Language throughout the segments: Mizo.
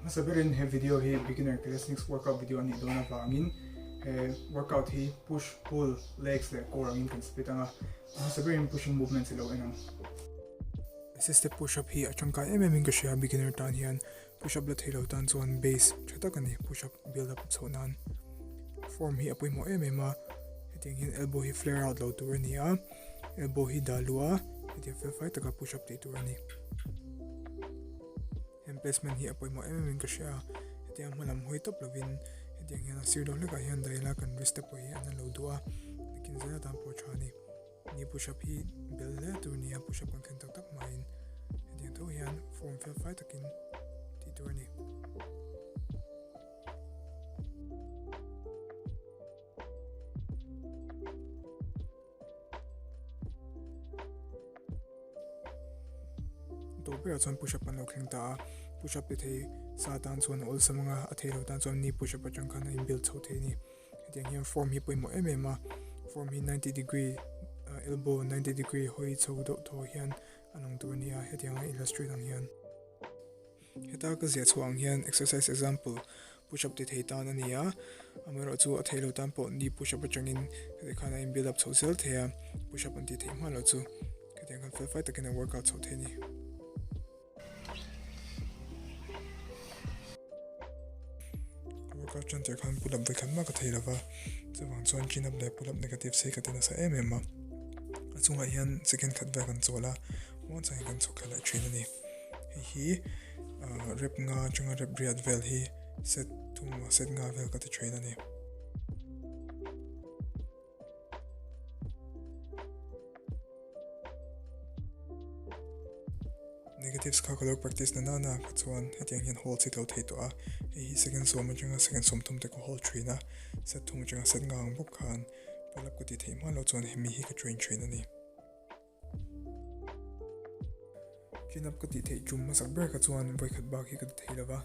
Hmasa berin he video hi beginner calisthenics workout video a nih dawn avangin he workout hi push, pull, legs leh core angin kan split ang a. Hmasa berin pushing movements i lo en ang. Assisted push up hi a tangkai em em in ka hria beginner tan hian push up la thei lo tan chuan base tha tak a ni push up build up chhoh nan. Form hi a pawimawh em em a hetiang hian elbow hi flare out lo tur a ni a elbow hi dah luh a hetiang fel fai taka push up tih tur a ni. Hand placement hi a pawimawh em em in ka hria a hetiang hma lam hawi tawp lovin hetiang hian a sir deuh hlekah hian dah ila kan wrist te pawh hi an la lo duh a nakin zel atan pawh a tha a ni. Ni push up hi bel hle tur nia push up kan thlen tak tak hmain hetiang tho hian form fel fai takin tih tur a ni. Tawp berah chuan push up an lo thleng ta a, push up ti thei sa tan chuan a awlsam anga a theih loh tan chuan ni push up atang khan a in build chho thei a ni. Hetiang hian form hi pawimawh em em a, form hi 90 degree elbow 90 degree hawi chho deuh thaw hian a lang tur a ni a, hetiang a illustrate ang hian. Heta ka ziah chhuah ang hian exercise example push up ti thei tan a ni a, amaherawh chu a theih loh tan pawh knee push up atangin heti khan a in build up chho zel thei a, push up an tih theih hma loh chu hetiang khan fel fai takin a workout chho thei a ni. Workout tan tir khan pull up vawikhat mah ka thei lova, chuvang chuan chin up leh pull up negative sei ka ti nasa em em a, a chungah hian second khat vel kan chawl a, muang changin kan chhuk thla leh thin a ni. Hei hi rep nga atanga rep riat vel hi set thum set nga vel ka ti thin a ni. Negatives kha ka lo practice na nana ka chuan hetiang hian hold chik lo thei tawh a, hei hi second sawm atanga second sawmthum te ka hold thin a, set thum atanga set nga ang bawk khan pull up ka tih theih hma loh chuan hemi hi ka train thin a ni. Chin up ka tih theih tum hmasak ber kha chuan vawikhat bak hi ka ti thei lova,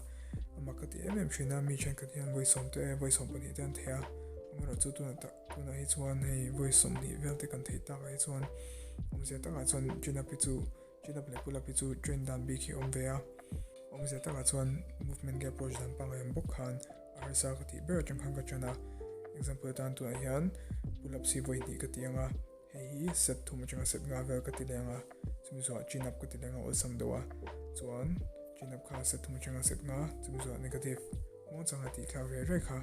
amah ka ti em em thin a, mi thenkhat hian vawi sawm te vawi sawm pahnih te an thei a, amaherawh chu tunah tak tunah hi chuan hei vawi sawmhnih vel te kan theih takah hi chuan awmzia takah chuan chin up hi chu chin up leh pull up hi chu train dan bik hi a awm ve a, awmzia takah chuan movement ge approach dan pangngai ang bawk khan a harsa ka tih ber atang khan ka ṭan a, example atan tunah hian pull up si vawi hnih ka ti ang a. Hei hi set thum atanga set nga vel ka ti leng a, chumi zawhah chin up ka ti leng a awlsam deuh a, chuan chin up kha set thum atanga set nga, chumi zawhah negative muang changa tih thlak ve rek kha,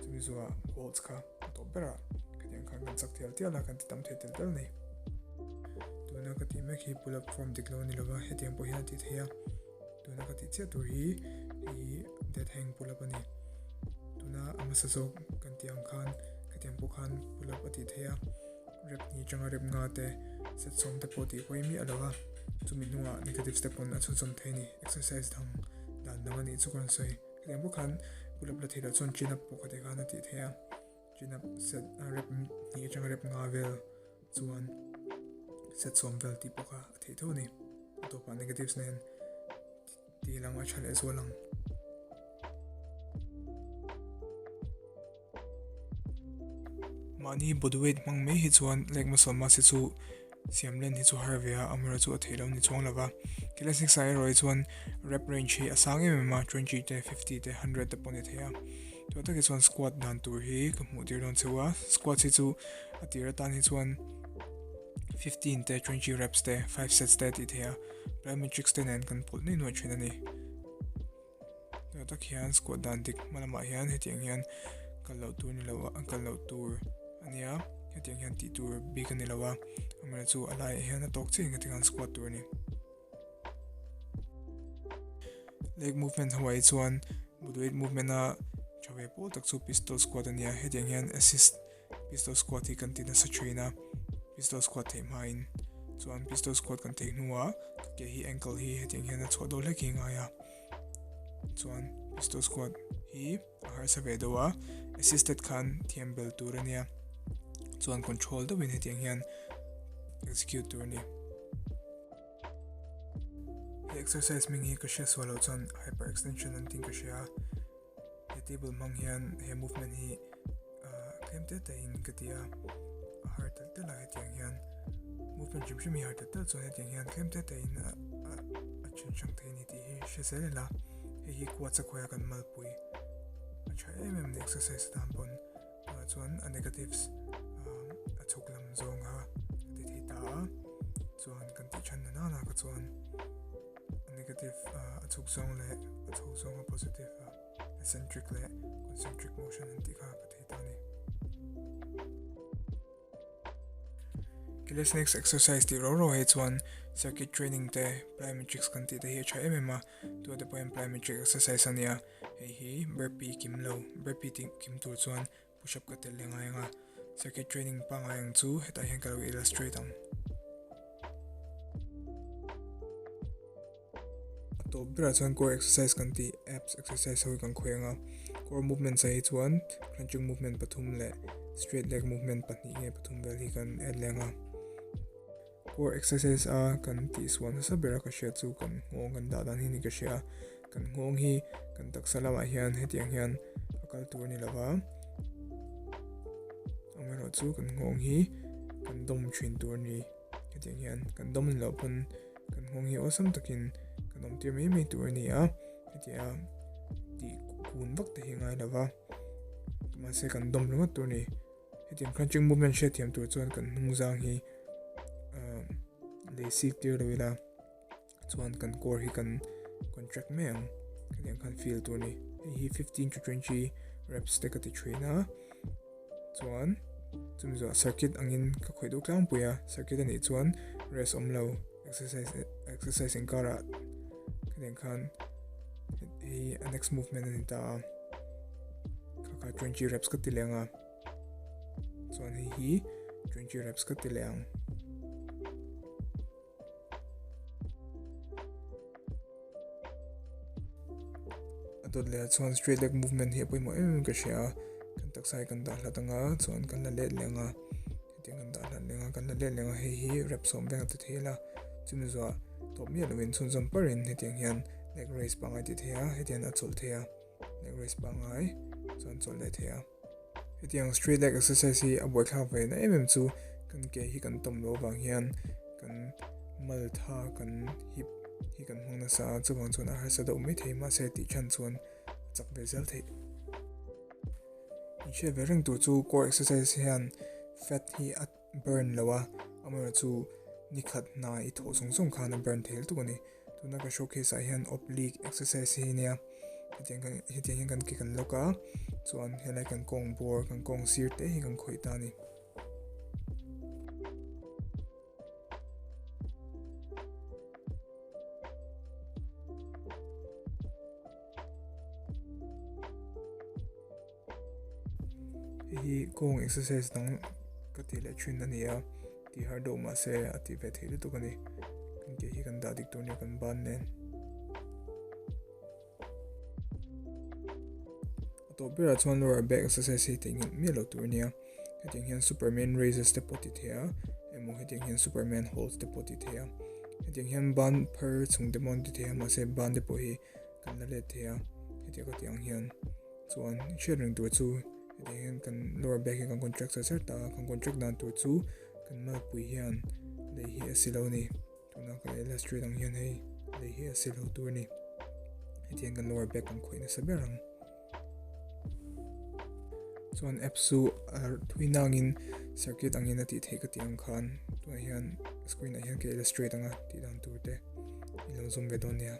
chumi zawhah holds kha a tawp ber a, khatiang khan kan chak tial tial a, kan ti tam thei tel tel a ni. Tuna ka tih mek hi pull up form dik lo a ni lova, hetiang pawh hian a tih theih a, tuna ka tih chiah tur hi hei hi dead hang pull up a ni. Tuna a hmasa zawk kan tih ang khan khatiang pawh khan pull up a tih theih a, rep hnih atanga rep nga te set sawm te pawh tih huai miah lo a, chumi hnungah negative step pawn a chhunzawm thei a ni. Exercise dang dan dang a nih chu ka rawn sawi. Khatiang pawh khan pull up la theih loh chuan chin up pawh khatiang khan a tih theih a, chin up set rep hnih atanga rep nga vel chuan set sawm vel tih pawh kha a theih tho a ni. A tawpah negatives nen tih lang a tha leh zual ang. Mahni body weight hmang mai hi chuan leg muscle mass hi chu siam len hi chu har ve a, amaherawhchu chu a theih lo ni chuang lo va. Calisthenics ah erawh hi chuan rep range hi a sang em em a, 20 te, 50 te, 100 te pawh a ni thei a. Tuna takah chuan squat dan tur hi ka hmuh tir dawn cheu a, squat hi chu a tir atan hi chuan 15 te, 20 reps te, 5 sets te a tih theih a, plyometrics te nen kan pawlh nuai nuai thin a ni. Tuna tak hian squat dan dik hma lamah hian hetiang hian kal loh tur ni lo a, kal loh tur a nia, hetiang hian tih tur bik a ni lo a, amaherawhchu chu a laiah hian a tawk chiah in hetiang hian squat tur a ni. Leg movement ho ah hi chuan body weight movement a tha ve pawl tak chu pistol squat a nia, hetiang hian assist pistol squat hi kan ti nasa thin a, pistol squat theih hmain chuan pistol squat kan theih hnuah ke hi ankle hi hetiang hian a chhuah deuh hlek hi a ngai a, chuan pistol squat hi a harsa ve deuh a, assisted khan thiam bel tur a nia, chuan control deuhin hetiang hian execute tur a ni. He exercise hming hi ka hria sual loh chuan hyper extension an tih ka hria a, he table hmang hian he movement hi ah tlem te te in ka ti a, a har telh telh a hetiang hian movement hrim hrim hi har telh telh chuan hetiang hian tlem te te in a a then hrang thei a ni tih hi hre zel ila. Hei hi quads a khawiha kan malpui a tha em em ni exercise atan pawn tunah chuan a negatives a chhuk lam zawng kha a ti thei ta a chuan kan tih than na nana kha chuan a negative a chhuk zawng leh a chho zawng a positive a eccentric leh concentric motion an tih kha ka thei ta a ni. Calisthenics exercise tih rau rau hi chuan circuit training te plyometrics kan tih te hi a tha em em a, tuna te pawh hian plyometric exercise a nia, hei hi burpee kim lo, burpee tih kim tur chuan push up ka tel leh ngai ang a, circuit training pangngai ang chu hetah hian ka lo illustrate ang. A tawp berah chuan core exercise kan tih abs exercise ho hi kan khawih ang a, core movements ah hi chuan crunching movement pathum leh straight leg movement pahnih nge pathum vel hi kan add leh ang a. Core exercise a kan tihsual nasa bera ka hriat chu kan nghawng kan dah dan hi ni ka hria a, kan nghawng hi kan taksa lamah hian hetiang hian a kal tur a ni lo va, amaherawhchu kan nghawng hi kan dawm thin tur a ni. Hetiang hian kan dawm loh pawn kan nghawng hi awlsam takin kan awm tir mai mai tur a ni a, hetia tih kun vak te hi ngai lo va, mahse kan dawm ringawt tur a ni. Hetiang crunching movement hriatthiam tur chuan kan hnung zang hi ah lei sik tir lo ila chuan kan core hi kan contract mai ang, hetiang khan feel tur a ni. Hei hi 15 to 20 reps te ka ti thin a. Chuan chumi zawh circuit angin ka khawih deuh tlangpui a, circuit anih chuan rest awm lo exercise exercise inkarah khatiang khan hei a next movement a ni ta a, kha kha 20 reps ka ti leh ang a, chuan hei hi 20 reps ka ti leh ang. A dawt leh ah chuan straight leg movement hi a pawimawh em em ka hria a kan taksa hi kan dah hlat ang a chuan kan la let leh ang a hetiang kan dah hlat leh ang a kan la let leh ang a hei hi rep sawm veng a ti thei ila chumi zuah tawp miah lovin chhunzawm parin hetiang hian leg raise pangngai ti thei a hetiang a chawlh thei a leg raise pangngai chuan chawlh leh thei a. Hetiang straight leg exercise hi a buaithlak ve na em em chu kan ke hi kan tawm loh avang hian kan mal tha kan hip hi kan hmang nasa a chuvang chuan a harsa deuh mai thei mahse tih chhan chuan a chak ve zel theih. Inhriat ve reng tur chu core exercise hian fat hi a burn lo a, amaherawhchu ni khat hna i thawh zawng zawng khan a burn thei lutuk a ni. Tuna ka showcase ah hian oblique exercise hi ania hetiang kan hetiang hian kan ke kan lawk a chuan helai kan kawng bawr kan kawng sir te hi kan khawih ta a ni. Hei hi kawng exercise dang ka tih leh thin a ni a, tih har deuh mahse a tih ve theih lutuk a ni. Kan ke hi kan dah dik tur nia kan ban nen. A tawp berah chuan lower back exercise hi tih ngilh miah loh tur a nia. Hetiang hian superman raises te pawh ti thei a, emaw hetiang hian superman holds te pawh ti thei a. Hetiang hian ban phar chung te pawh an ti thei a mahse ban te pawh hi kan la let thei a, hetiang ka tih ang hian. Chuan hriat reng tur chu hetiang hian kan lower back hi kan contract char char ta a, kan contract dan tur chu kan malpui hian lei hi a si lo a ni. Tuna kan illustrate ang hian hei lei hi a si lo tur a ni. Hetiang kan lower back kan khawih nasa ber ang. Chuan apps chu a thui nangin circuit angin a tih theih ka tih ang khan tunah hian screen ah hian ka illustrate ang a tih dan tur te i lo zawm ve dawn nia.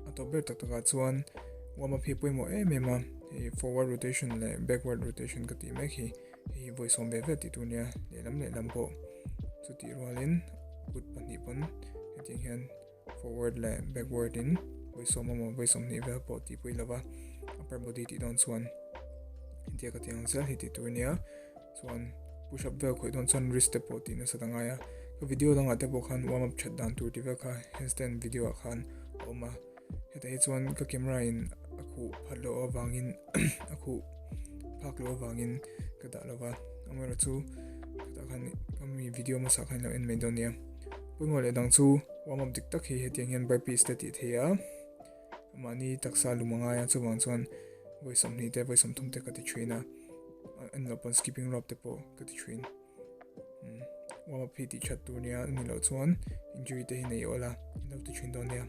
A tawp ber tak takah chuan warm up hi pawimawh em em a, hei forward rotation leh backward rotation ka tih mek hi hei hi vawi sawm ve ve tih tur nia lehlam lehlam pawh chutih rualin kut pahnih pawn hetiang hian forward leh backward in vawi sawm emaw vawi sawmhnih vel pawh tih pui lova upper body tih dawn chuan hetiang ka tih ang zel hi tih tur nia. Chuan push up vel khawih dawn chuan wrist te pawh tih nasat a ngai a, ka video dangah te pawh khan warm up that dan tur tih vel kha handstand video ah khan a awm a, hetah hi chuan ka camera in a khuh phat loh avangin a khuh phak loh avangin ka dah lo va, amaherawh chu hetah khan ka mi video hmasa khan ilo en mai dawn nia, pawimawh leh dang chu warm up dik tak hi hetiang hian burpees te tih theih a. Mahni taksa lum a ngai a, chuvang chuan vawi 20 te vawi 30 te ka ti thin a, en loh pawn skipping rope te pawh ka ti thin. Warm up hi tih that tur nia, ni loh chuan injury te hi nei awl a, in lo ti thin dawn nia.